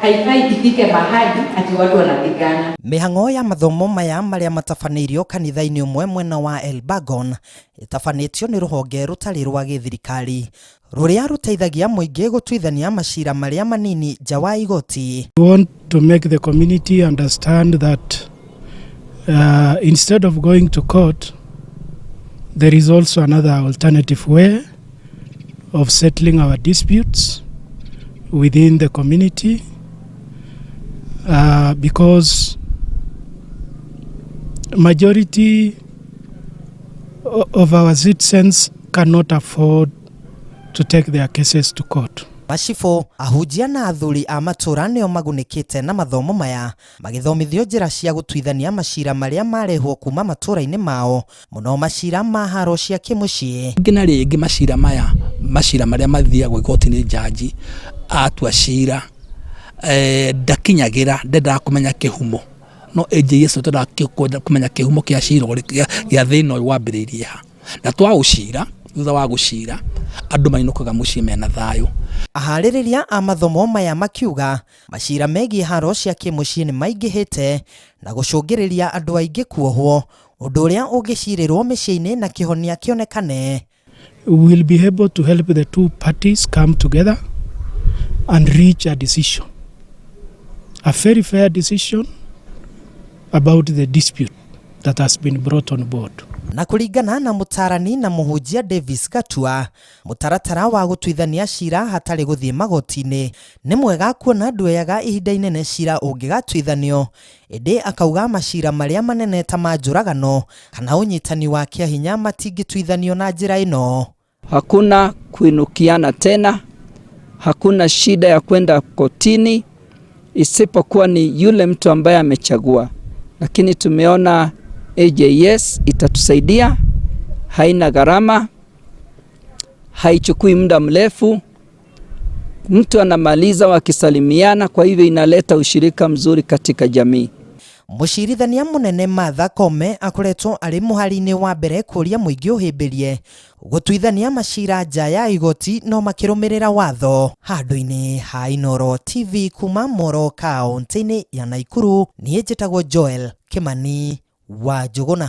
Haifai ifike mahali ati watu wanapigana. Mĩhang'o ya mathomo maya marĩa matabanĩirio kanitha-inĩ ũmwe mwena wa Elburgon ĩtabanĩtio nĩ rũhonge rũtarĩ rwa gĩthirikari rũrĩa rũteithagia mũingĩ gũtuithania macira marĩa manini nja wa igoti. We want to make the community understand that instead of going to court, there is also another alternative way of settling our disputes within the community because majority of our citizens cannot afford to take their cases to court. Macibũ, ahunjia na athuri a matũra nĩo magunĩkĩte na mathomo maya magĩthomithio njĩra cia gũtuithania macira marĩa marehwo kuma matũra-inĩ mao, mũno macira ma haro cia kĩmũciĩ. Rĩngĩ na rĩngĩ macira maya, macira marĩa mathiagwo igoti-inĩ, njanji atua cira ndakinyagĩra, ndendaga kũmenya kĩhumo, no AJS twendaga kwenda kũmenya kĩhumo kĩa cira gĩa thĩna ũyũ wambĩrĩirie ha, na twaũcira, thutha wa gũcira andũ mainũkaga mũciĩ mena thayũ. Aharĩrĩria a mathomo maya makiuga macira megiĩ haro cia kĩmũciĩ nĩ maingĩhĩte na gũcũngĩrĩria andũ aingĩ kuohwo, ũndũ ũrĩa ũngĩcirĩrwo mĩciĩ-inĩ na kĩhonia kĩonekane. We will be able to help the two parties come together and reach a decision, a very fair decision about the dispute that has been brought on board. Na kũringana na mũtarani na mũhunjia Davis Gatua, mũtaratara wa gũtuithania cira hatarĩ gũthiĩ magoti-inĩ nĩ mwega kuona nduoyaga ihinda inene cira ũngĩgatuithanio, ĩndĩ akauga macira marĩa manene ta ma njũragano kana ũnyitani wa kĩahinya matingĩtuithanio na njĩra ĩno. Hakuna kuinukiana tena, hakuna shida ya kwenda kotini isipokuwa ni yule mtu ambaye amechagua. Lakini tumeona AJS itatusaidia, haina gharama, haichukui muda mrefu, mtu anamaliza wakisalimiana. Kwa hivyo inaleta ushirika mzuri katika jamii. Mũcirithania mũnene Martha Koome akoretwo arĩ mũhari-inĩ wa mbere kũria mũingĩ ũhĩmbĩrie gũtuithania macira nja ya igoti no makĩrũmĩrĩra watho. Handũ-inĩ ha Inooro TV kuma Moro kaunti-inĩ ya Naikuru, niĩ njĩtagwo Joel Kimani wa Njũgũna.